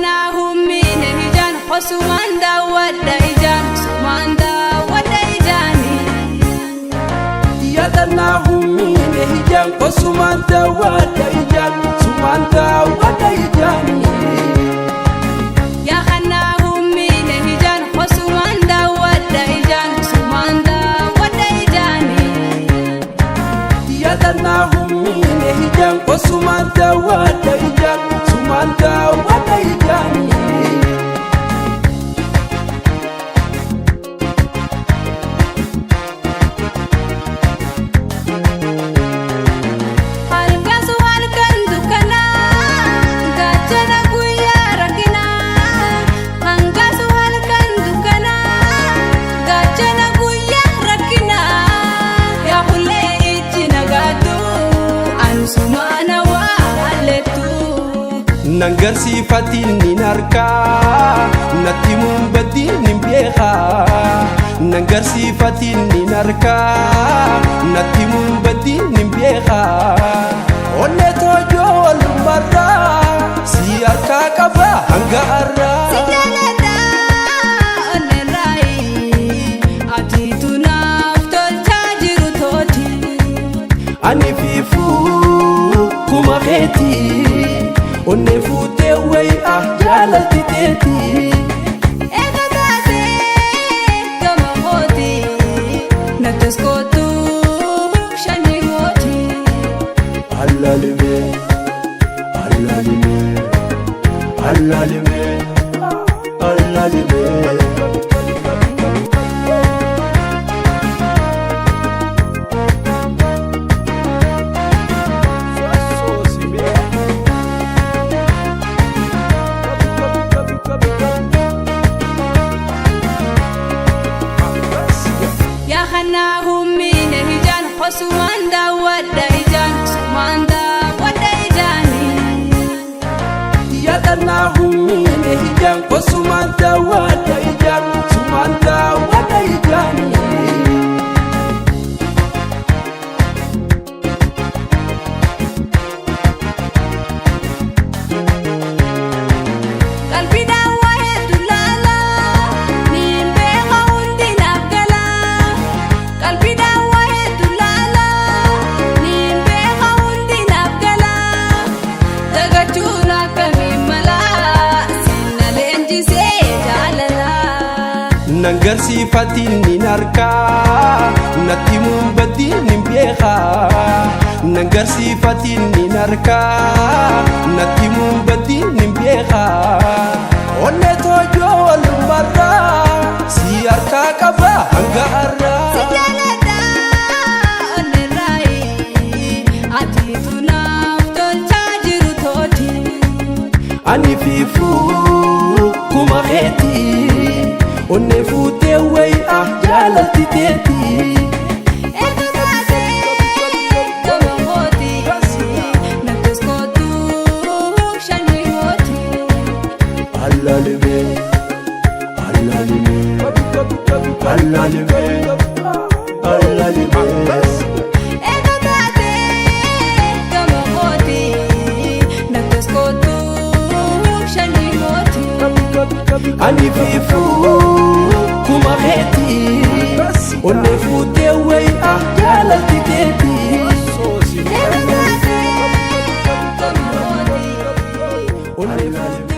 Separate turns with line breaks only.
Yaa hummiine ijaan hosumaan daawwadha ijaan sumaan daawwadha ijaani.
Yaadannaa hummiine ijaan osumaan daawwadha ijaan sumaan daawwadha ijaani.
Yaa hummiine ijaan hosumaan daawwadha ijaan sumaan daawwadha ijaani.
Yaadannaa hummiine ijaan osumaan daawwadha ijaan sumaan daawwadha ijaani.
Halkansu halkan dukkanaa gaachana guyyaa rakkinaa. Hangasu halkan dukkanaa gaachana guyyaa rakkinaa. Yaa hullee ijji nagaatu ansumaana waa hallettu.
Nan garsiifatiin nin harkaa natti muunbatiin nin beekaa. Nan garsiifatiin nin harkaa natti muunbatiin nin beekaa. Onnee toojoo walumarraa si harkaa qaba hanga har'aa.
Si jaaladha onneerraayi atiitu naaf tolchaa jiru tooti.
Ani fiifuu kuma keetii onnee fuutee wayi ah jaalalti teetii.
Eega taatee gama mooti nattas kootu shanyii mooti.
Alaalime alaalime alaalime alaalime.
Yaa kannaa hummiine ijaan hosumaan daawwadha ijaan sumaan daawwadha ijaani.
Yaadannaa hummiine ijaan osumaan daawwadha ijaan sumaan daawwadha ijaani.
Qalbiidhaan waa hedduu laala niin beeka hundi naaf gala. Qalbiidhaan waa hedduu laala niin beeka hundi naaf gala. Dagachuun akkamiin mala sinna leenjisee jaalala.
Nan garsiifatiin nin harkaa natti muunbatiin nin beekaa. Nan garsiifatiin nin harkaa natti muunbatiin nin beekaa. Onnee toojoo walumarraa si harkaa qaba hanga har'aa.
Si jaaladha onneerraayi atiitu naaf tolchaa jiru tooti.
Ani fiifuu kuma keetii onnee fuutee wayi ah jaalalti teetii.
Eega taatee gama mooti nattas kootu shanyii mooti.
Alaalime alaalime alaalime alaalime.
Eega taatee gama mooti nattas kootu shanyii mooti.
Ani fiifuu kuma keetii onnee fuutee wayi ah jaalalti teetii.
Eega taatee gama mooti.
Onnee fuutee.